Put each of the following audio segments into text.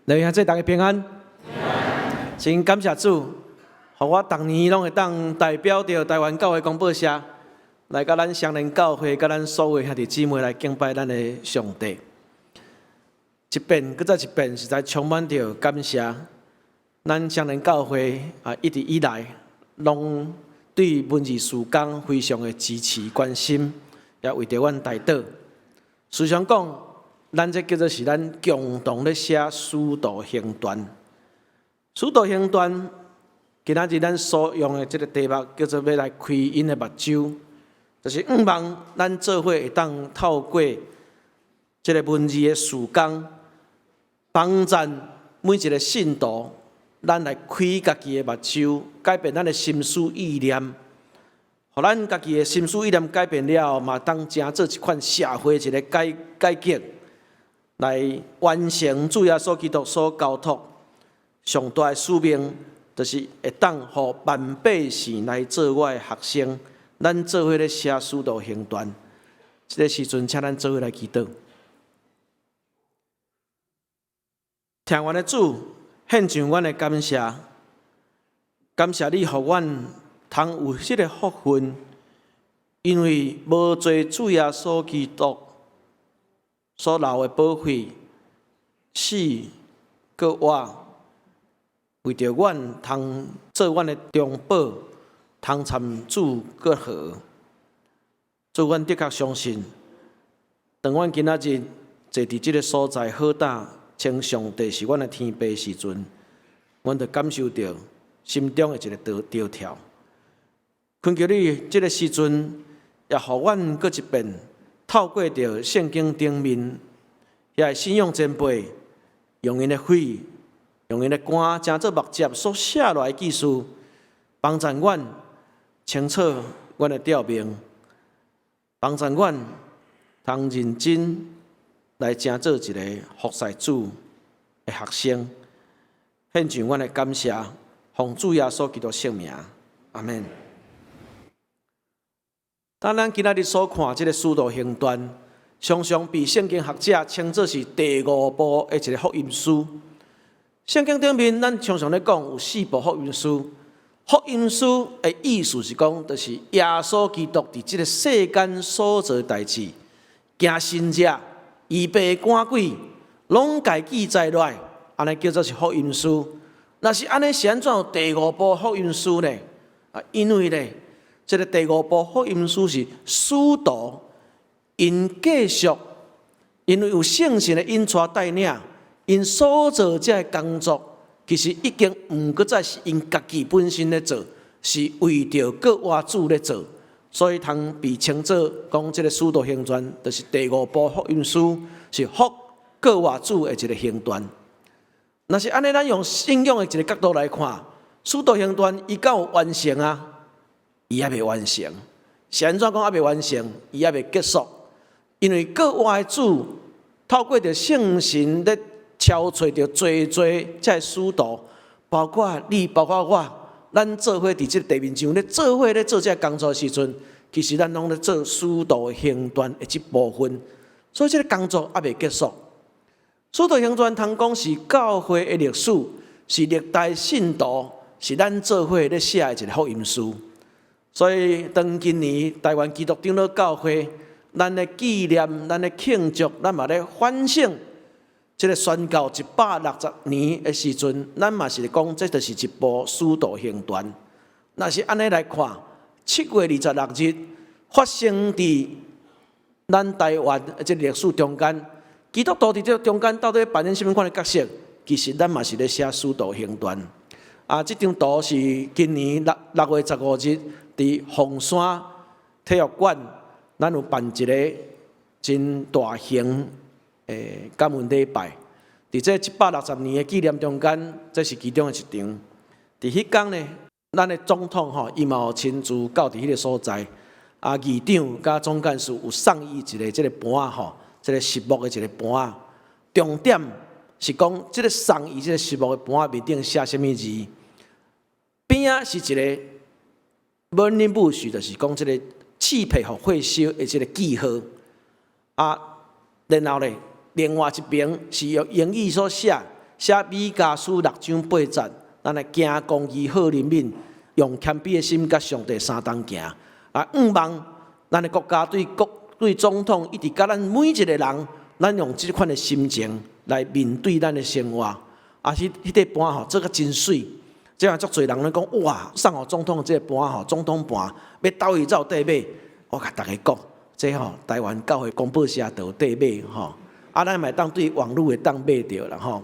來兄弟大家平安。真感謝主，予我逐年攏會當代表著台灣教會公報社，來佮咱雙連教會，佮咱所有兄弟姊妹來敬拜咱的上帝。一遍閣再一遍，實在充滿著感謝。咱雙連教會啊，一直以來攏對文字事工非常的支持關心，也為著阮代禱。時常講，咱這叫做是咱共同咧寫《使徒行傳》。《使徒行傳》今仔日咱所用的這个題目叫做欲來開𪜶的目睭，就是向望咱做伙會當透過這个文字的事工，幫贊每一个信徒，咱來開家己的目睭，改變咱的心思意念，予咱家己的心思意念改變了後，嘛當成做一款社會一个改革，來完成主耶穌基督所交託上大的使命，就是會當予萬百姓來做我的學生。咱做伙咧寫《使徒行傳》，這个時陣，請咱做伙來祈禱。疼阮的主，獻上阮的感謝，感謝你予阮通有這个福分，因為無罪主耶穌基督所流的寶血，死閣活，為著阮通做阮的中保，通參主閣和。主，阮的確相信，當阮今仔日坐佇這个所在好膽稱上帝是阮的天父時陣，阮就感受著心中的一个跳跳。懇求你，這个時陣也予阮閣一遍透過著聖經頂面遐个信仰前輩，用𪜶的血，用𪜶的肝，成做墨汁所寫落來的記事，幫助阮清楚阮的吊命，幫助阮通認真來成做一个服侍主的學生，獻上阮的感謝，奉主耶穌基督聖名，阿們。當咱今仔日所看這个《使徒行傳》，常常被聖經學者稱作是第五部的一个福音書。聖經頂面，咱常常咧講有四部福音書。福音書的意思是講，就是耶穌基督佇這个世間所做的代誌，行神跡、醫病趕鬼，攏共記載落來，按呢叫做是福音書。若是按呢，是按怎有第五部福音書呢？啊，因為咧，這个第五部福音書是使徒𪜶繼續，因為有聖神的引帶帶領，𪜶所做這个工作，其實已經毋閣再是𪜶家己本身咧做，是為著閣活主咧做，所以通被稱作講這个《使徒行傳》就是第五部福音書，是復閣活主的一个行傳。若是按呢，咱用信仰的一个角度來看，《使徒行傳》伊敢有完成啊？伊猶未完成。是按怎講猶未完成？伊猶未結束，因為閣活的主透過著聖神咧敲揣著濟濟這个使徒，包括你，包括我，咱做伙佇這个地面上咧做伙咧做這个工作的時陣，其實咱攏咧做使徒行傳的這部分，所以這个工作猶未結束。使徒行傳通講是教會的歷史，是歷代信徒，是咱做伙咧寫的一个福音書。所以，當今年台灣基督長老教會，咱咧紀念、咱咧慶祝、咱嘛咧反省，這个宣教160年的時陣，咱嘛是講，這就是一部使徒行傳。若是按呢來看，7月26日發生佇咱台灣的這个歷史中間，基督徒佇這个中間到底扮演啥物款的角色？其實咱嘛是咧寫使徒行傳。啊，這張圖是今年6月15日佇鳳山體育館，咱有辦一个真大型的感恩禮拜。佇這160年的紀念中間，這是其中的一場。佇彼工呢，咱的總統吼，伊嘛有親自到佇彼个所在。啊，議長佮總幹事有送伊一个這个盤仔吼，這个實木的一个盤仔。重點是講，這个送伊這个實木的盤仔面頂寫啥物字？邊仔是一个 burning bush，就是講這个刺皮予火燒的這个記號。啊，然後咧，另外一邊是用英語所寫，寫彌迦書六章八節，咱來行公義好憐憫，用謙卑的心佮上帝相同行。啊，向望咱的國家對國對總統，一直佮咱每一个人，咱用這款的心情來面對咱的生活。啊，彼彼塊盤吼做甲真媠，這下足濟人咧講，哇，送予總統這个盤吼，總統盤欲佗位才有得買。我共大家講，這吼台灣教會公報社就有得買吼。啊，咱嘛會當對網路會當買著啦吼。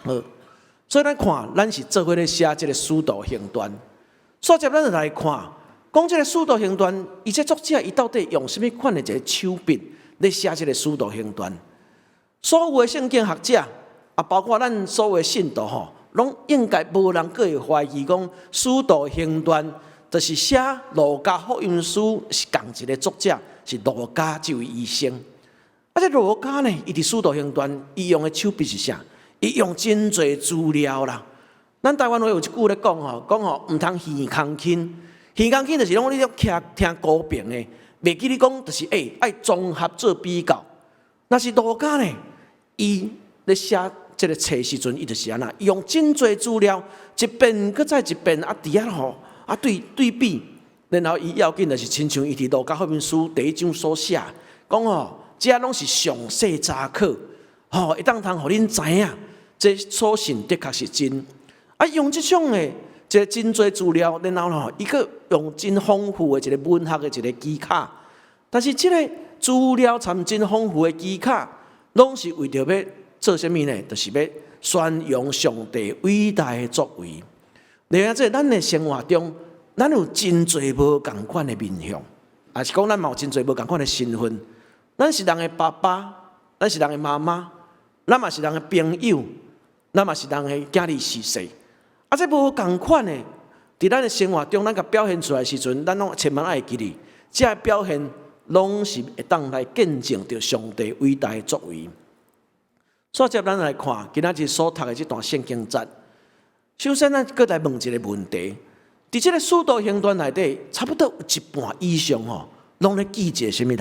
好，所以咱看，咱是做伙咧寫這个使徒行傳。所以接咱就來看，講這个使徒行傳，伊這作者伊到底用啥物款的一个手筆咧寫這个使徒行傳？所有的聖經學者，啊，包括咱所有的信徒吼，攏應該無人閣會懷疑講，使徒行傳就是寫路加福音書是仝一个作者，是路加這位醫生。啊，這路加呢，伊佇使徒行傳，伊用的手筆是啥？伊用真濟資料啦。咱台灣話有一句咧講吼，講吼毋通耳空輕，耳空輕就是講你咧聽聽孤邊的，袂記你講就是欸，愛綜合做比較。若是路加呢，伊咧寫這个冊時陣，伊就是按怎，伊用真濟資料，一遍閣再一遍，啊，佇遐吼，啊對對比，然後伊要緊就是親像伊佇路加福音書第一章所寫，講吼，這攏是詳細查考，吼，會當通予恁知影，這所信的確是真。啊，用這種的這個真濟資料，然後吼，伊閣用真豐富的一个文學的一个技巧。但是這个資料摻真豐富的技巧，攏是為著欲做啥物呢？就是欲宣揚上帝偉大的作為。另外，這咱的生活中，咱有真濟無仝款的面向，抑是講咱嘛有真濟無仝款的身份。咱是人的爸爸，咱是人的媽媽，咱嘛是人的朋友，咱嘛是人的囝兒婿婿。啊，這無仝款的，佇咱的生活中，咱共表現出來時陣，咱攏千萬愛記得，這个表現攏是會當來見證著上帝偉大的作為。所以，接咱來看今仔日所讀的這段聖經節。首先，咱閣來問一个問題：佇這个使徒行傳內底，差不多有一半以上吼，攏咧記一个啥物人？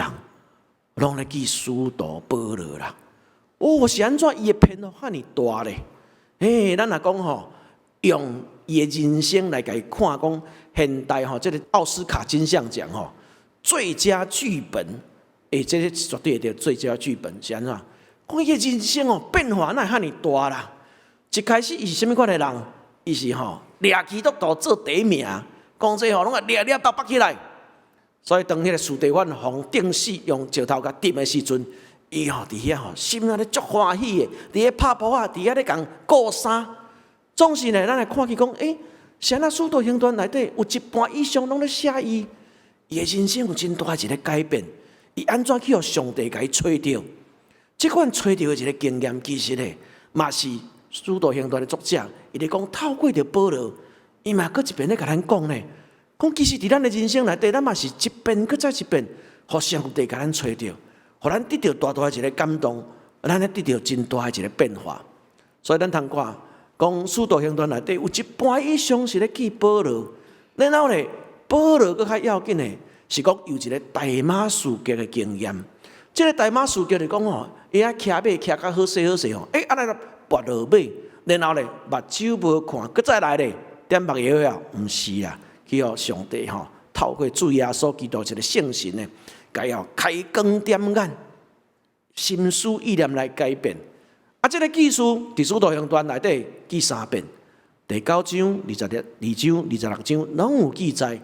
攏咧記使徒保羅啦。哦，是按怎伊的篇幅遐爾大咧？嘿，咱若講吼，用伊的人生來共伊看，講現代吼，這个奧斯卡金像獎吼，最佳劇本，欸，這个絕對會著最佳劇本是按怎？講伊的人生哦，變化哪會遐爾大啦？一開始伊是啥物款的人？伊是吼掠基督徒做第一名，講這吼攏愛掠掠到縛起來。所以當彼个司提反予釘死用石頭共擲的時陣，伊吼佇遐吼心內咧足歡喜的，佇遐拍噗仔，佇遐咧共顧衫。總是呢，咱來看見講，欸，是按怎使徒行傳內底有一半以上攏咧寫伊，伊的人生有真大一个改變。伊按怎去予上帝共伊揣著？這款揣著的一个經驗，其實呢，嘛是使徒行傳的作者，伊咧講透過著保羅，伊嘛閣一遍咧共咱講呢，講其實佇咱的人生內底，咱嘛是一遍閣再一遍，予上帝共咱揣著，予咱得著大大的一个感動，咱咧得著真大的一个變化。所以咱通看，講使徒行傳內底有一半以上是咧記保羅，然後咧，保羅閣較要緊的是講有一个大馬士革的經驗。這个大馬士革就講吼，伊遐騎馬騎較好勢好勢吼，欸，按呢跋落馬，然後咧目睭無看，閣再來咧點目藥啊，毋是啦，去予上帝吼透過主耶穌基督一个聖神呢，共伊吼開光點眼，心思意念來改變。啊，這个記事佇使徒行傳內底記三遍，第九章、22章、26章攏有記載。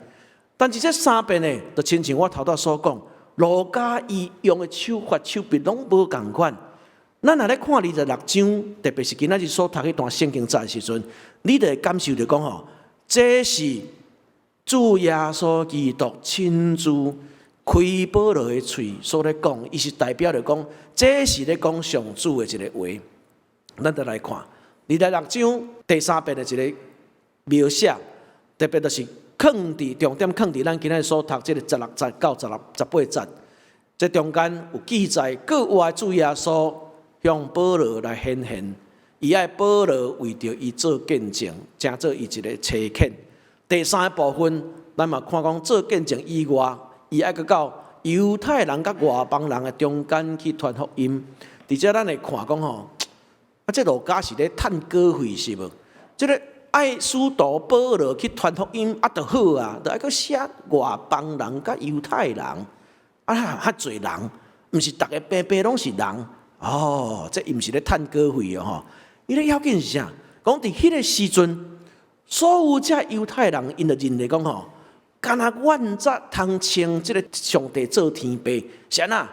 但是這三遍呢，就親像我頭拄所講，路加伊用的手法手筆攏無仝款。咱若咧看二十六章，特別是今仔日所讀彼段聖經節的時陣，你就會感受著講吼，這是主耶穌基督親自開保羅的喙所咧講，伊是代表著講，這是咧講上主的一个話。咱就來看二十六章第三遍的一个描寫，特別就是囥佇重點囥佇咱今仔日所讀這个十六節到十八節，這中間有記載，閣活主耶穌向保羅來顯現，伊愛保羅為著伊做見證，成做伊一个差遣。第三个部分，咱嘛看講做見證以外，伊愛閣到猶太人佮外邦人的中間去傳福音。佇這咱會看講吼，啊，這路加是咧趁稿費是無？這个愛使徒保羅去傳福音啊，就好啊，就愛閣寫外邦人佮猶太人，啊，較濟人，毋是逐个平平攏是人。哦，這伊毋是咧趁稿費哦吼。伊咧要緊是啥？講佇彼个時陣，所有這猶太人，𪜶就認為講吼，干焦阮才通稱這个上帝做天父，是按怎？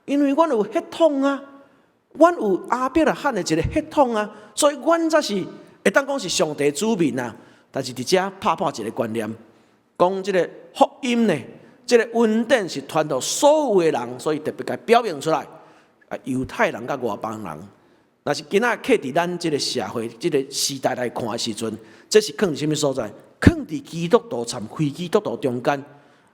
因為阮有血統啊，阮有亞伯拉罕的一个血統啊，所以阮才是會當講是上帝子民啊。但是佇遮拍破一个觀念，講這个福音呢，這个恩典是傳予所有的人，所以特別共表明出來。啊，猶太人佮外邦人，若是今仔刻佇咱這个社會、這个時代來看的時陣，這是囥佇啥物所在？囥佇基督徒參非基督徒中間。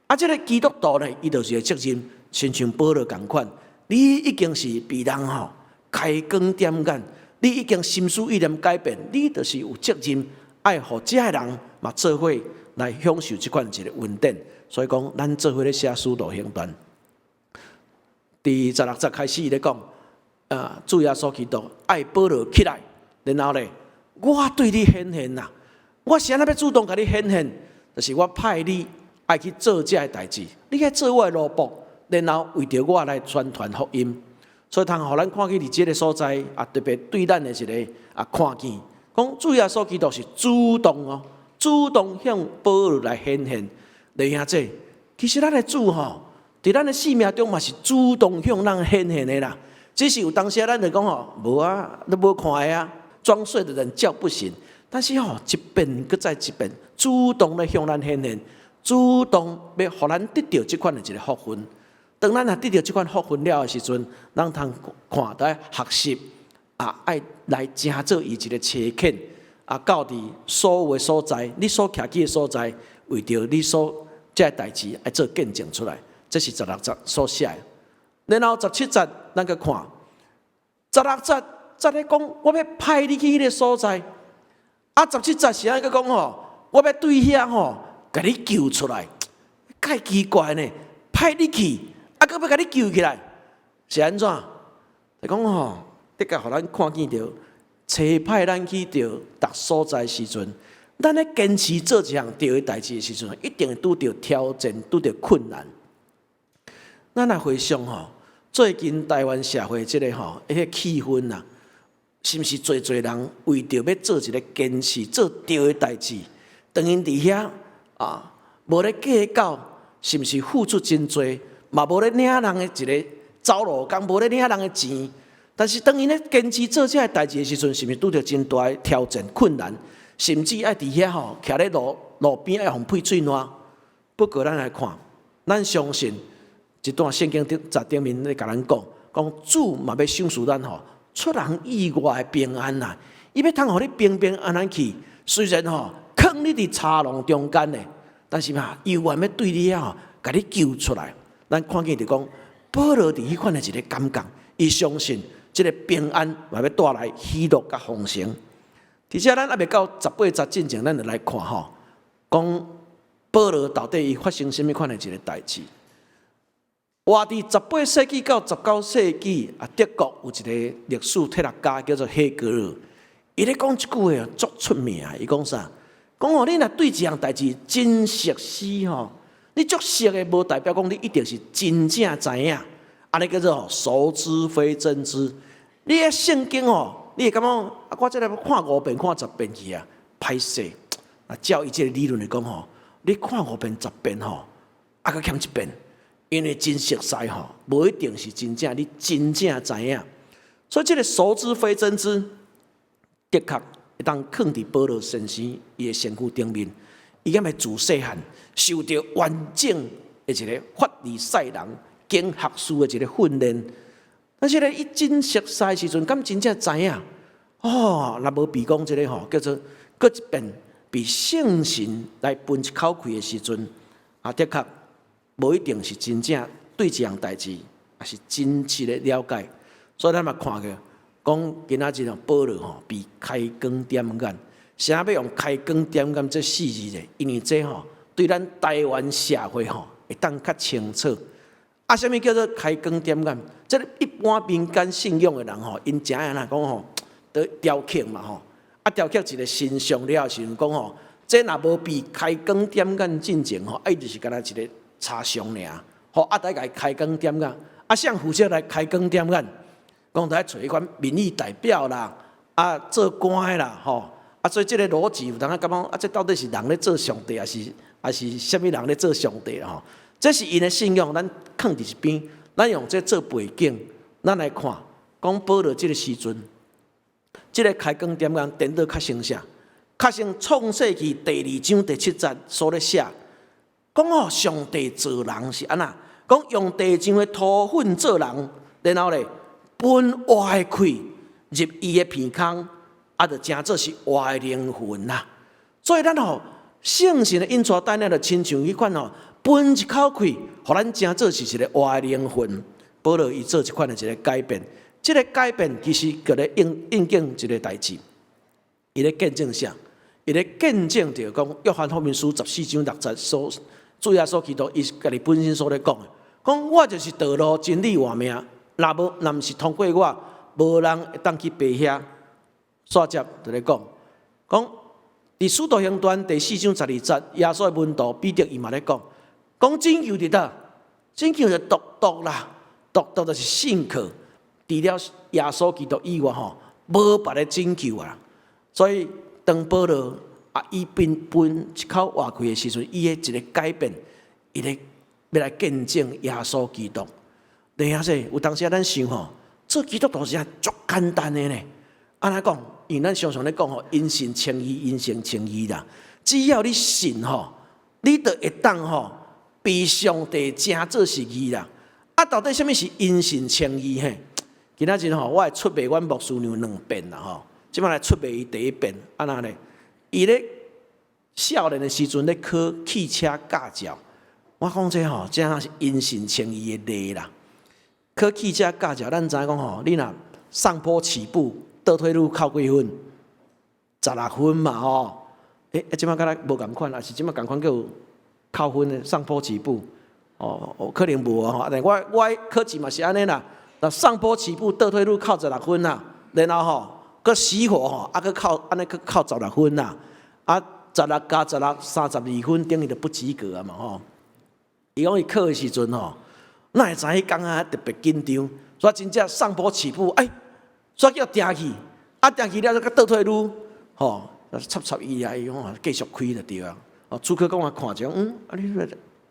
啊，這个基督徒呢，伊就是有責任，親像保羅仝款，你已經是被人吼開光點眼，你已經心思意念改變，你就是有責任愛予遮的人嘛做伙來享受這款一个恩典。所以講，咱做伙咧寫使徒行傳。佇十六節開始伊咧講，啊，主耶穌基督愛保羅起來，然後咧，我對你顯現啦，我是按怎欲主動共你顯現？就是我派你愛去做這个代誌，你愛做我的奴僕，然後為著我來宣傳福音。所以通予咱看見佇這个所在啊，特別對咱的一个啊看見，講主耶穌基督是主動哦，主動向保羅來顯現。弟兄姊，其實咱的主吼，佇咱的生命中嘛是主動向咱顯現的啦。只是有當時咱就講吼，無啊，你無看的啊，裝睡的人叫不醒。但是吼，一遍閣再一遍，主動咧向咱顯現，主動欲予咱得著這款的一个福分。當咱若得著這款福分了的時陣，咱通看著學習啊，愛來成做伊一个差遣啊，到佇所有的所在，你所徛起的所在，為著你所這个代誌愛做見證出來。這是十六節所寫的。然後十七節，咱閣看十六節，才咧講，我欲派你去彼个所在。啊，十七節是按怎閣講吼，我欲對遐吼，共你救出來。蓋奇怪呢，派你去，啊，閣欲共你救起來，是按怎？就講吼，的確予咱看見著，差派咱去著逐所在時陣，咱咧堅持做一項對的代誌的時陣，一定會拄著挑戰，拄著困難。咱來回想吼，最近台灣社會這个吼，彼个氣氛啊，是毋是濟濟人為著欲做一个堅持做對的代誌，當𪜶佇遐啊，無咧計較，是毋是付出真濟，嘛無咧領人的一个走路工，無咧領人的錢。但是當𪜶咧堅持做這个代誌的時陣，是毋是拄著真大的挑戰困難，甚至愛佇遐吼，徛咧路路邊愛予噴喙瀾。不過咱來看，咱相信這段聖經頂節頂面咧共咱講，講主嘛欲賞賜咱吼出人意外的平安啦，伊欲通予你平平安安去。雖然吼囥你佇柴籠中間咧，但是嘛，猶原欲對你吼，共你救出來。咱看見就講，保羅佇彼款的一个感覺，伊相信這个平安嘛欲帶來喜樂佮豐盛。佇遮咱猶未到十八節進前，咱就來看吼，講保羅到底伊發生啥物款的一个代誌。活佇18世紀到19世紀啊，德國有一个歷史哲學家叫做黑格爾，伊咧講一句話足出名。伊講啥？講吼，你若對一項代誌真熟悉吼，你足熟的，無代表講你一定是真正知影。按呢叫做熟知非真知。你的聖經吼，你會感覺啊，我這个看五遍、看十遍去啊，歹勢。啊，照伊這个理論來講吼，你看五遍、十遍吼，啊，閣欠一遍。因為真熟悉吼，無一定是真正你真正知影。所以這个熟知非真知，的確會當囥佇保羅先生伊的身軀頂面，伊敢會自細漢受著完整的一个法利賽人經學士的一个訓練。但是咧，伊真熟悉的時陣，敢真正知影？哦，若無比講這个吼，叫做閣一遍被聖神來分一口氣的時陣，啊，的確無一定是真正對這項代誌，也是真切的了解。所以咱嘛看過，講今仔日保羅吼被開光點眼，啥欲用開光點眼這四字咧？因為這吼對咱台灣社會吼會當較清楚。啊，啥物叫做開光點眼？這个一般民間信仰的人吼，𪜶知影啦，講吼，佇雕刻嘛吼，啊雕刻一个神像了時陣講吼，這若無被開光點眼進前吼，啊伊就是干焦一个插像爾，吼啊得共伊開光點眼，啊誰負責來開光點眼？講著愛揣彼款民意代表啦，啊做官的啦，吼，啊所以這个邏輯有當仔感覺，啊這到底是人咧做上帝，抑是啥物人咧做上帝吼？這是𪜶的信仰，咱囥佇一邊，咱用這做背景，咱來看，講保羅這个時陣，這个開光點眼顛倒較先啥？較先創世記第二章第七節所咧寫，講吼上帝造人是按怎？講用地上的塗糞造人，然後咧分活的氣入伊的鼻孔，啊，就成做是活的靈魂啦。所以咱吼聖神的引帶帶領，就親像彼款吼分一口氣，予咱成做是一个活的靈魂。保羅伊做這款的一个改變，這个改變其實閣咧應應景一个代誌，伊咧見證啥？伊咧見證著講，約翰福音書14章6節所主耶穌基督伊家己本身所咧講的，講我就是道路、真理、活命，若無若毋是通過我，無人會當去爸遐。煞接就咧講，講佇使徒行傳第四章12節，耶穌的門徒彼得伊嘛咧講，講拯救佇佗？拯救就獨獨啦，獨獨就是信靠，除了耶穌基督以外吼，無別个拯救啊。所以當保羅啊，伊變分一口活氣的時陣，伊的一个改變，伊咧欲來見證耶穌基督。等下說有當時咱想吼，做基督徒是足簡單的呢。按怎講？因為咱常常咧講吼，因信稱義，因信稱義啦。只要你信吼，你就會當吼被上帝成做是義啦。啊，到底啥物是因信稱義嘿？今仔日吼，我會出賣阮牧師娘兩遍啦吼。這擺來出賣伊第一遍，按怎呢？伊咧少年的時陣咧考汽車駕照，我講這吼，真是因信稱義的例啦。考汽車駕照，咱知影講吼，你若上坡起步，倒退嚕扣幾分？16分嘛吼。欸，這擺敢若無仝款，抑是這擺仝款閣有扣分的上坡起步？哦，可能無吼。但我我考試嘛是按呢啦，若上坡起步倒退嚕扣十六分啦，然後吼，閣熄火吼，啊，閣扣按呢閣扣十六分啦，啊，十六加十六，32分，等於就不及格啊嘛吼。伊講伊考的時陣吼，哪會知彼工啊特別緊張，所以真正上坡起步，哎，煞叫定去，啊定去了，閣倒退嚕，吼，插插伊啊，伊講繼續開就對啊。哦，主考官啊看著，嗯，啊你，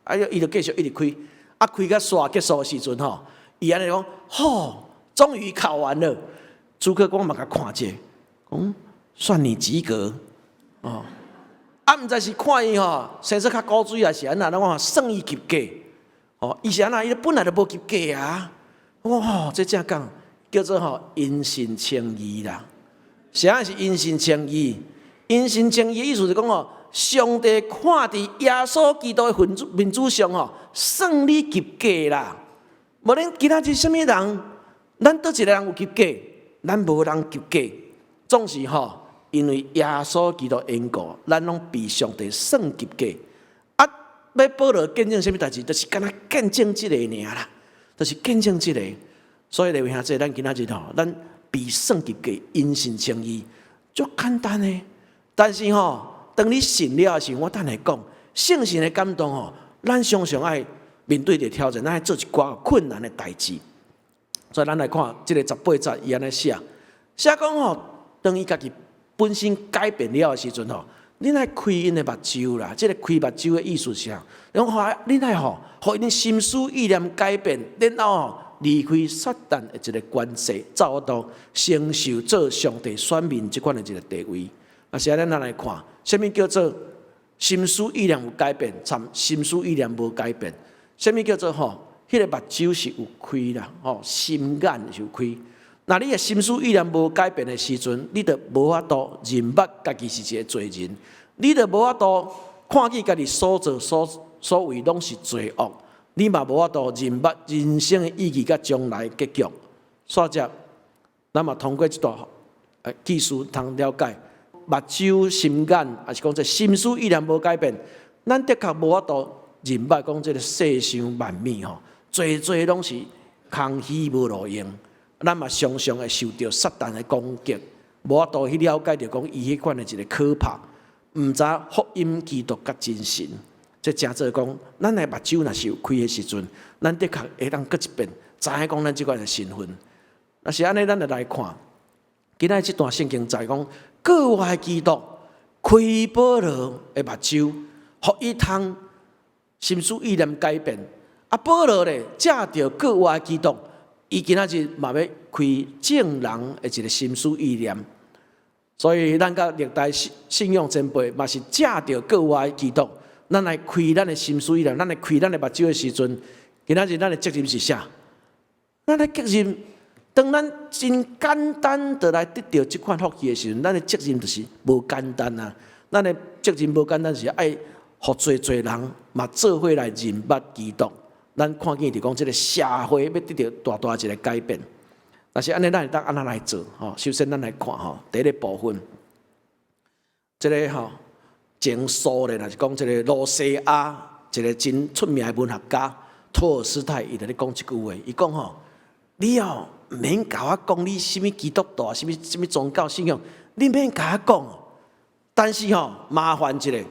啊伊就繼續一直開，啊開到煞結束的時陣吼，伊按呢講，吼，終於考完了。主考官嘛共看者，講算你及格，哦，啊，毋知是看伊吼，生做較古錐，抑是按怎，咱講算伊及格，哦，伊是按怎？伊本來就無及格啊！哇，這正講叫做吼因信稱義啦。啥是因信稱義？因信稱義意思是講吼，上帝看佇耶穌基督的面子上吼，算你及格啦。無論其他是啥物人，咱佗一个人有及格？咱無人及格，總是吼，因為耶穌基督緣故，咱攏被上帝算及格。啊，欲保羅見證啥物代誌，就是干焦見證這個爾啦，就是見證這個。所以，各位兄弟，咱今仔日吼，咱被算及格，因信稱義，足簡單的。但是吼，當你信了的時，我等下講，聖神的感動吼，咱常常愛面對著挑戰，咱愛做一寡困難的代誌。所以，咱來看這个18節，伊按呢寫，寫講吼，當伊家己本身改變了的時陣吼，恁愛開𪜶的目睭啦。這个開目睭的意思是啥？講吼，恁愛吼，予𪜶心思意念改變，然後吼離開撒旦的一个權勢，走到承受做上帝選民這款的一个地位。啊，是按呢，咱來看，啥物叫做心思意念有改變，參心思意念無改變？啥物叫做吼？彼个目睭是有開啦，吼，心眼是有開。若你的心思意念無改變的時陣，你就無法度認捌家己是一个罪人，你就無法度看見家己所作所所為攏是罪惡，你嘛無法度認捌人生的意義佮將來結局。煞接，咱嘛通過這段記事通了解，目睭、心眼，抑是講這心思意念無改變，咱的確無法度認捌講這个世上萬物吼，濟濟攏是空虛無路用，咱嘛常常會受著撒旦的攻擊，無法度去了解著講伊彼款的一个可怕，毋知福音基督佮真神。這誠做講，咱的目睭若是有開的時陣，咱的確會當閣一遍知影講咱這款的身份。若是按呢，咱就來看，今仔這段聖經在講，閣活的基督開保羅的目睭，予伊通心思意念改變。啊，保羅咧藉著閣活的基督，伊今仔日嘛欲開眾人的一个心思意念。所以，咱佮歷代信信仰前輩嘛是藉著閣活的基督，咱來開咱的心思意念，咱來開咱的目睭的時陣，今仔日咱的責任是啥？咱的責任，當咱真簡單的來得著這款福氣的時陣，咱的責任就是無簡單啊！咱的責任無簡單，是愛予濟濟人嘛做伙來認捌基督。咱看見就講，這个社會欲得著大大一个改變。但是按呢，咱會當按怎來做？吼，首先咱來看吼，第一个部分，這个吼前蘇聯，若是講這个羅西亞一个真出名的文學家托爾斯泰，伊就咧講一句話，伊講吼，你哦毋免共我講你啥物基督徒，啥物啥物宗教信仰，你免共我講。但是吼，麻煩一下，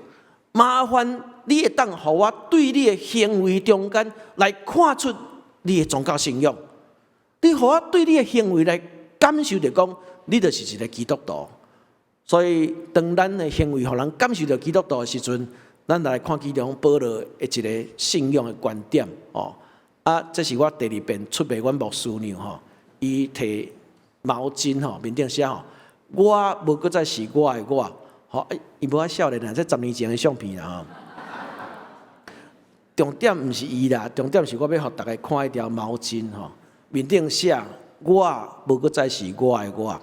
麻煩你會當予我對你的行為中間來看出你的宗教信仰。你予我對你的行為來感受著講，你就是一个基督徒。所以，當咱的行為予人感受著基督徒的時陣，咱來看其中保羅的一个信仰的觀點哦。啊，這是我第二遍出賣阮牧師娘吼，伊提毛巾吼，面頂寫吼，我無閣再是我的我，吼，伊無遐少年啊，這10年前的相片啦吼。重點毋是伊啦，重點是我欲予逐家看彼條毛巾吼，面頂寫我無閣再是我的我。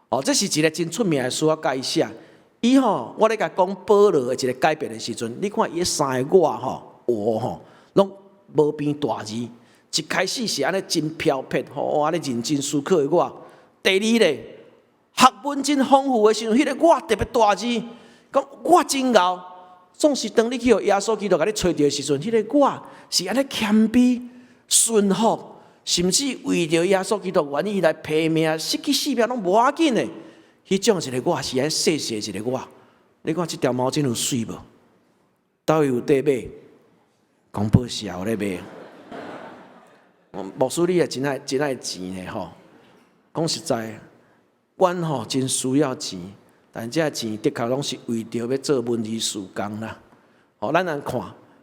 哦，這是一个真出名的書仔，佮伊寫。伊吼，我咧共講保羅的一个改變的時陣，你看伊彼三个我吼，我吼，攏無邊大字。一開始是按呢真飄撇吼，按呢認真思考的我。第二咧，學問真豐富的時陣，彼个我特別大字，講我真𠢕。總是當你去予耶穌基督共你揣著的時陣，彼个我是按呢謙卑、順服，甚至為著耶穌基督願意來拚命、失去性命攏無要緊的。彼種一个我是按呢細細一个我。你看這條毛巾有媠無？佗位有佇買？公報社有咧賣。牧師你也真愛真愛錢的吼。講實在，阮吼真需要錢，但這錢的確攏是為著欲做文字事工啦。吼，咱來看，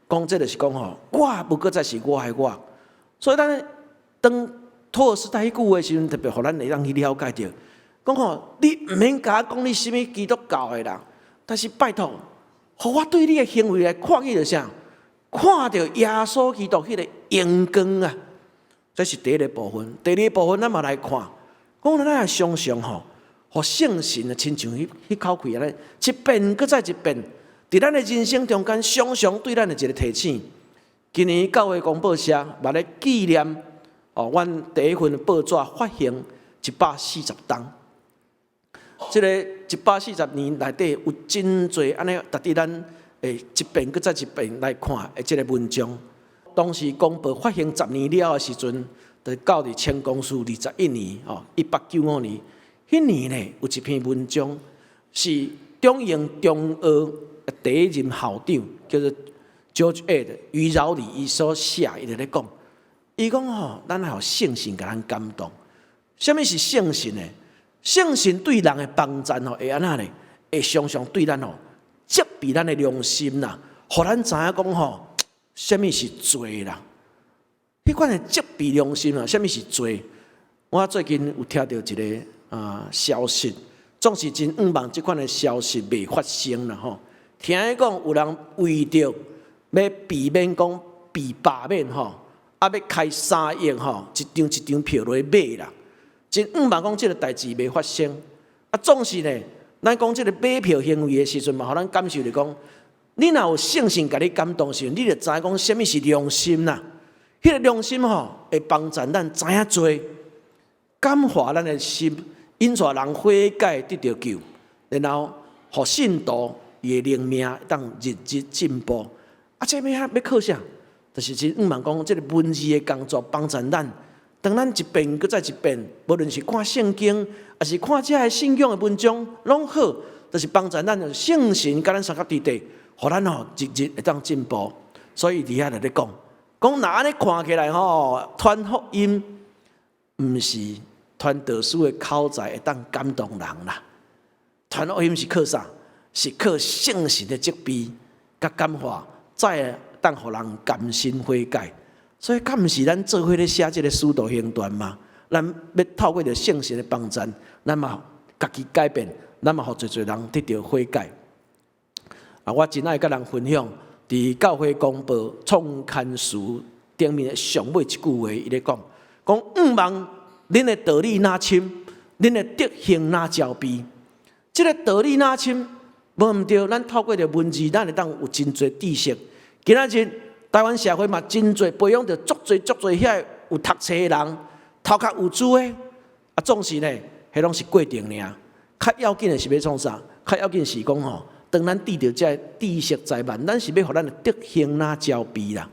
講這就是講吼，我無閣再是我的我。所以咱當托爾斯泰彼句話的時陣，特別予咱會當去了解著，講吼，你毋免共我講你啥物基督教的啦，但是拜託，予我對你的行為來看見著啥？看著耶穌基督彼个榮光啊！這是第一个部分。第二个部分，咱嘛來看，講咱也常常吼，予聖神啊，親像彼口氣按呢，一遍閣再一遍，佇咱的人生中間，常常對咱的一个提醒。今年教會公報社嘛咧紀念哦，阮第一份報紙發行140冬。這个140年內底有真濟按呢，值得咱會一遍閣再一遍來看的這个文章。當時公報發行10年了的時陣，就到佇清光緒21年，哦，1895年，彼年呢有一篇文章是中營中學第一任校長叫做 George Ed 余饒禮伊所寫，伊就咧講，伊講吼，咱愛予聖神共咱感動。啥物是聖神呢？聖神對人的幫助吼，會按怎呢？會常常對咱吼，責備咱的良心啦，予咱知影講吼，啥物是罪啦。彼款的責備良心啊，啥物是罪？我最近有聽著一个消息，總是真向望這款的消息袂發生啦吼。聽講有人為著欲避免講被罷免吼，啊欲開3億吼，一張一張票落去買啦。真向望講這个代誌袂發生。啊，總是呢，咱講這个買票行為的時陣嘛，予咱感受著講，你若有聖神共你感動時陣，你就知影講啥物是良心啦。彼个良心吼，會幫助咱知影罪，感化咱的心，引帶人悔改得著救，然後予信徒伊的靈命當日日進步。啊，這欲欲靠啥？就是真向望講，這个文字的工作幫助咱當咱一遍閣再一遍，無論是看聖經，抑是看這个信仰的文章，攏好，就是幫助咱聖神佮咱相佮佇佇，予咱吼日日會當進步。所以佇遐就咧講，講若按呢看起來吼，傳福音毋是傳道師的口才會當感動人啦。傳福音是靠啥？是靠聖神的責備佮感化，才會當予人甘心悔改。所以，敢毋是咱做伙咧寫這个使徒行傳嗎？咱欲透過著聖神的幫助，咱嘛家己改變，咱嘛予濟濟人得著悔改。啊，我真愛佮人分享，佇教會公報創刊詞頂面的上尾一句話，伊咧講：講向望恁的道理若深，恁的德行若焦備。這个道理若深，無毋對，咱透過著文字，咱會當有真濟知識。今仔日台灣社會嘛，真濟培養著足濟足濟遐有讀冊的人，頭殼有知的，啊，總是呢，彼攏是過程爾。較要緊的是欲創啥？較要緊是講吼，當咱得著這个知識財萬，咱是欲予咱的德行若焦備啦。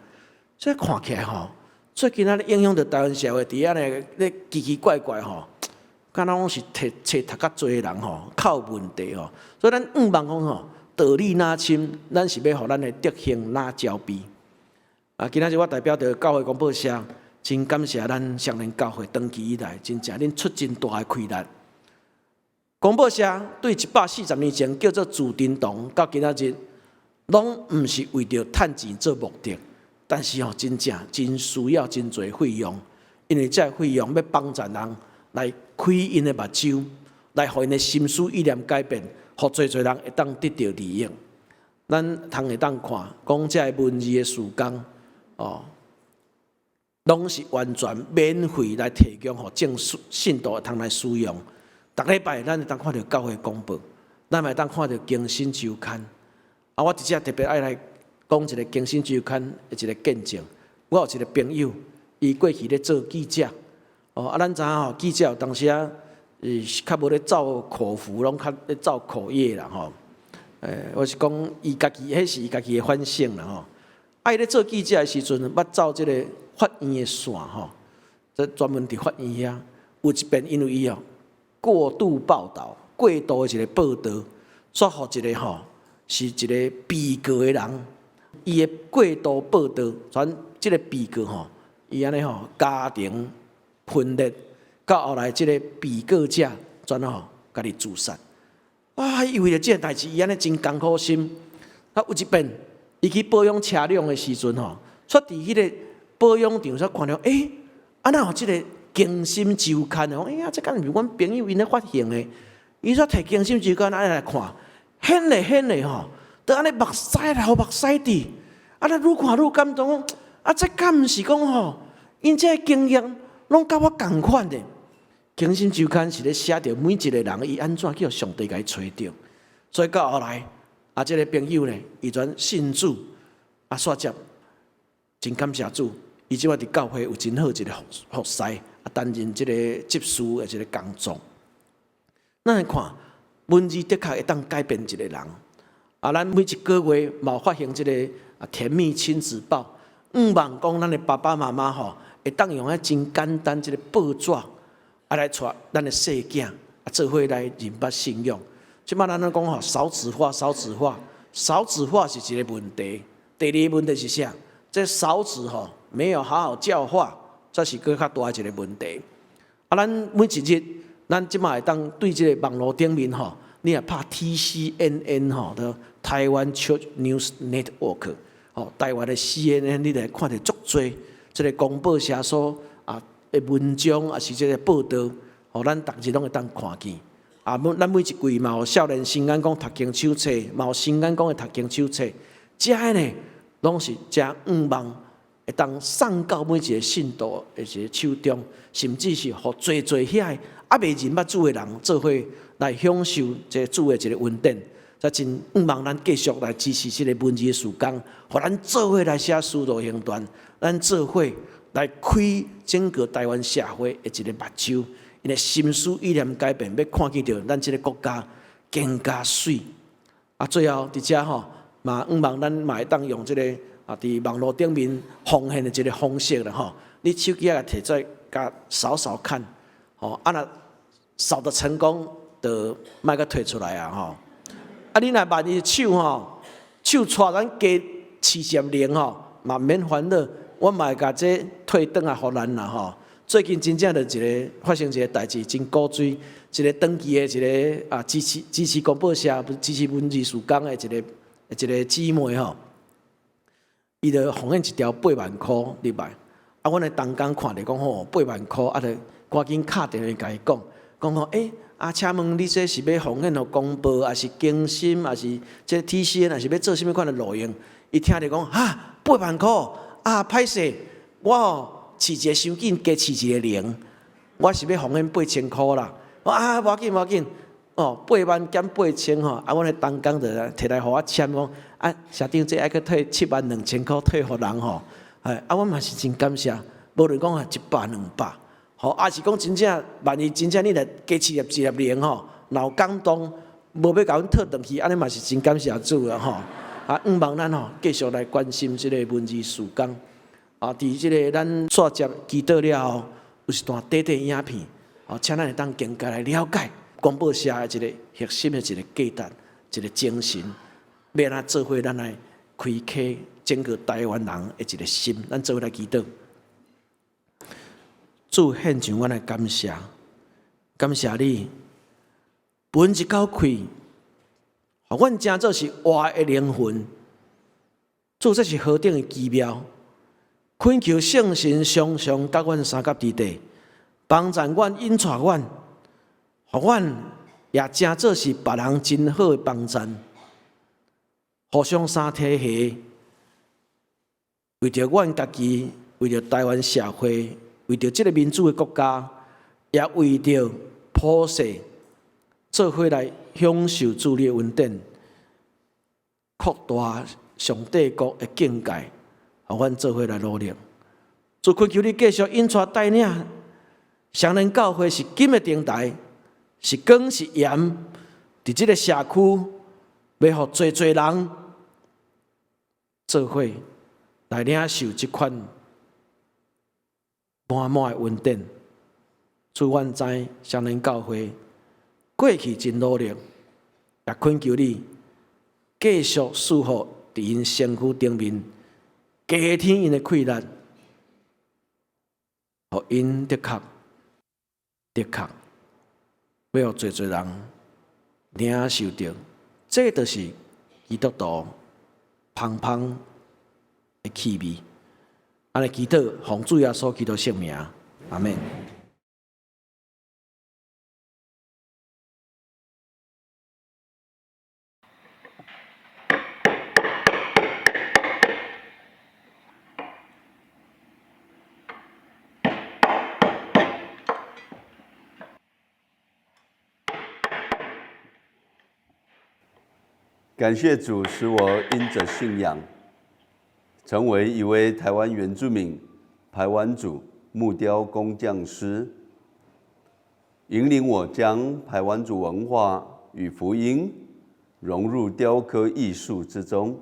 所以看起來吼，最近仔咧影響著台灣社會，佇遐咧奇奇怪怪吼，敢若攏是冊冊讀較濟的人吼，較有問題吼。所以咱向望講吼，道理若深，咱是欲予咱的德行若焦備。啊，今仔日我代表著教會公報社，真感謝咱雙連教會長期以來，真正恁出真大的氣力。公報社對140年前叫做自珍堂，到今仔日，攏毋是為著趁錢做目的，但是吼，真正真需要真濟費用，因為這个費用欲幫助人來開𪜶的目睭，來予𪜶的心思意念改變，予濟濟人會當得著利益。咱通會當看，講這个文字的事工，哦，攏是完全免費來提供，予眾信徒會通來使用。逐禮拜咱會當看著教會公報，咱嘛會當看著更新週刊。啊，我佇遮特別愛來講一個更新週刊的一個見證。我有一個朋友，伊過去咧做記者，哦，啊，咱知影吼，記者有當時啊，是較無咧照口符，攏較咧照口業啦吼。欸，我是講伊家己，彼是伊家己的反省啦吼。啊，伊咧做記者的時陣，捌走這个法院的線吼，這專門佇法院遐。有一遍因為伊哦過度報導，過度的一個報導，煞予一個吼是一個被告的人，伊的過度報導，轉這个被告吼，伊按呢吼家庭分裂，到後來這个被告者轉吼家己自殺。啊，伊為著這个代誌，伊按呢真艱苦心。啊，有一遍，伊去保養車輛的時陣吼，煞佇彼个保養場煞看著，欸，啊哪有這个更新週刊的？欸呀，這敢毋是阮朋友𪜶咧發行的？伊煞提更新週刊按呢來看，顯嘞顯嘞吼，都按呢目屎流目屎滴，啊，咱愈看愈感動，啊，這敢毋是講吼，𪜶這个經驗攏佮我仝款的。更新週刊是咧寫著每一個人伊按怎叫上帝共伊揣著，所以到後來，啊，這个朋友呢，伊轉信主，啊，煞接真感謝主，伊這擺佇教會有真好一个服侍，啊，擔任這个執事的一个工作。咱來看文字的確會當改變一個人。啊，咱每一個月嘛有發行這个啊甜蜜親子報，向望講咱的爸爸媽媽吼，會當用彼真簡單這个報紙啊來帶咱的細囝啊做伙來認捌信仰。這擺咱攏講吼少子化，少子化，少子化是一個問題。第二個問題是啥？這少子吼沒有好好教化，這是閣較大一個問題。啊，咱每一日，咱這擺會當對這个網路頂面吼，你若拍 TCNN 吼，著台灣 Church News Network，吼，台灣的 CNN，你就會看著足濟這个公報社所啊的文章，抑是這個報導，予咱逐日攏會當看見。啊，咱每一季嘛有少年新眼光讀經手冊，嘛有新眼光的讀經手冊，這个呢，攏是誠向望會當送到每一個信徒的一個手中，甚至是予濟濟遐個猶未認捌主的人做伙來享受這個主的一個恩典。才真向望咱繼續來支持這个文字的事工，予咱做伙來寫使徒行傳，咱做伙來開整個台灣社會的一個目睭，𪜶的心思意念改變，欲看見著咱這个國家更加媠。啊，最後佇遮吼，嘛向望咱嘛會當用這个啊，佇網路頂面奉獻的一個方式啦吼。你手機仔共提出來，共掃掃看，吼，啊若掃得成功，就莫閣提出來啊，吼。啊，你若萬一手吼，手掣咱加飼一粒零吼，嘛毋免煩惱，我嘛會共這退轉來予咱啦，吼。最近真正就一个發生一个代誌，真古錐，一个長期的一个啊支持公報社，不是支持文字事工的一个姊妹吼，伊就奉獻一條8萬箍入來，啊，阮的同工看著講吼八萬箍，啊，就趕緊敲電話共伊講，講吼欸，啊，請問你這是欲奉獻予公報，抑是更新，抑是這 TCN，抑是欲做啥物款的路用？伊聽著講哈八萬箍，啊歹勢，我吼飼一个傷緊，加飼一個零，我是欲奉獻8000箍啦。我啊無要緊無要緊，哦8萬減8000吼，啊，阮的同工就提來予我簽講，啊社長這愛閣退7萬2千箍退予人吼，哎，啊，阮嘛是真感謝，無論講啊一百兩百，吼，抑是講真正萬一真正你若加飼一粒零吼，若有感動，無欲共阮退轉去，按呢嘛是真感謝主啊吼，啊，向望咱吼繼續來關心這个文字事工。啊，佇這个咱煞接祈禱了後，有一段短短影片，哦，請咱會當更加來了解公報社的一个核心的一个價值、一个精神，欲按怎做伙咱來開啟整個台灣人的一个心，咱做伙來祈禱。主獻上阮的感謝，感謝你，分一口氣，予阮成做是活的靈魂。主，這是何等的奇妙！懇求聖神常常佮阮相佮佇底，幫助阮、引帶阮，予阮也成做是別人真好的幫贊。互相相提攜，為著阮家己，為著台灣社會，為著這个民主的國家，也為著普世，做伙來享受主你的恩典，擴大上帝國的境界。予阮做伙來努力，主懇求你繼續引帶帶領，雙連教會是金的燈台，是光是鹽，佇這个社區，欲予濟濟人做伙來領受這款滿滿的恩典。主，阮知雙連教會過去真努力，也懇求你繼續賜福佇𪜶身軀頂面。加添𪜶的氣力，予𪜶的確的確欲予濟濟人領受著，這就是基督徒芳芳的氣味。按呢祈禱，奉主耶穌基督聖名，阿們。 感謝主，使我因著信仰，成為一位台灣原住民排灣族木雕工匠師，引領我將排灣族文化與福音融入雕刻藝術之中。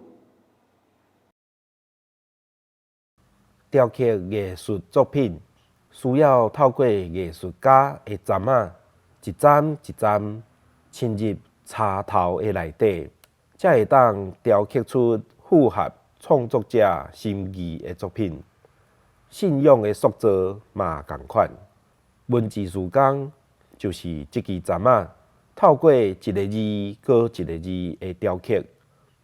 雕刻藝術作品需要透過藝術家的鏨仔，一針一針深入柴頭的內底，才會當雕刻出符合創作者心意的作品。信仰的塑造嘛仝款，文字事工就是這支鏨仔，透過一个字閣一个字的雕刻，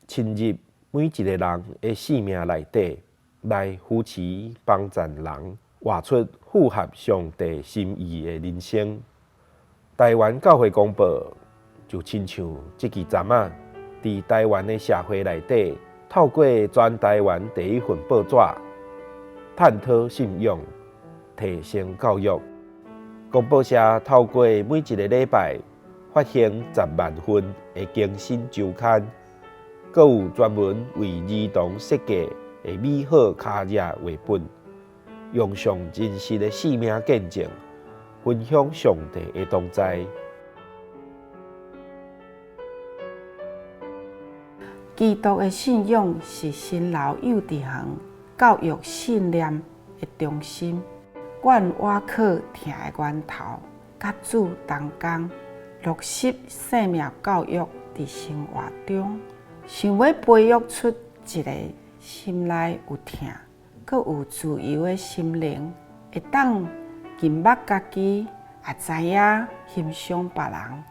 深入每一個人的生命內底，來扶持幫贊人活出符合上帝心意的人生。台灣教會公報就親像這支鏨仔，佇台灣的社會內底，透過全台灣第一份報紙，探討信仰、提升教育。公報社透過每一個禮拜發行10萬份的更新週刊，閣有專門為兒童設計的美好卡頁繪本，用上真實的生命見證，分享上帝的同在。基督的信仰是新老幼稚園教育信念的中心。阮倚靠疼的源頭，佮主同工，落實生命教育佇生活中，想欲培育出一个心內有疼、閣有自由的心靈，會當認捌家己，也知影欣賞別人，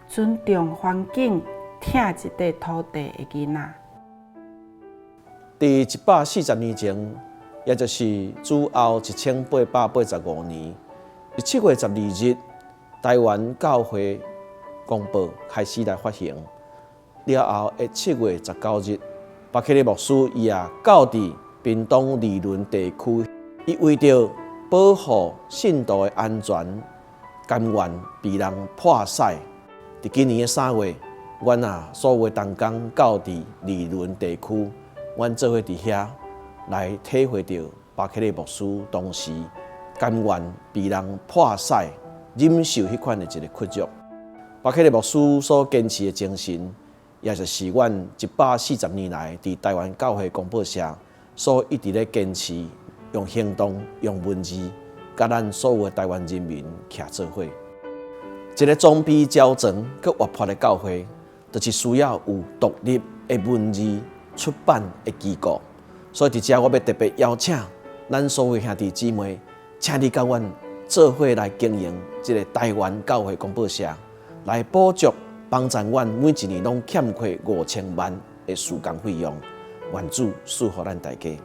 尊重環境，疼這塊土地的囡仔。佇140年前，也就是主後1885年，7月12日，台灣教會公報開始來發行。了後的7月19日，巴克利牧師伊也到佇屏東二崙地區，伊為著保護信徒的安全，甘願被人破死。佇今年的3月，阮啊所有的同工到佇二崙地區，阮做伙佇遐來體會著巴克利牧師當時甘願被人破死、忍受彼款的一个屈辱。巴克利牧師所堅持的精神，也就是阮140年來佇台灣教會公報社所一直咧堅持，用行動、用文字，佮咱所有的台灣人民徛做伙。一个裝備齊全、閣活潑的教會，就是需要有獨立的文字出版的機構。所以佇遮我欲特別邀請咱所有兄弟姊妹，請你佮阮做伙來經營這个台灣教會公報社，來補助幫贊阮每一年攏欠缺5000萬的事工費用。願主賜福咱大家。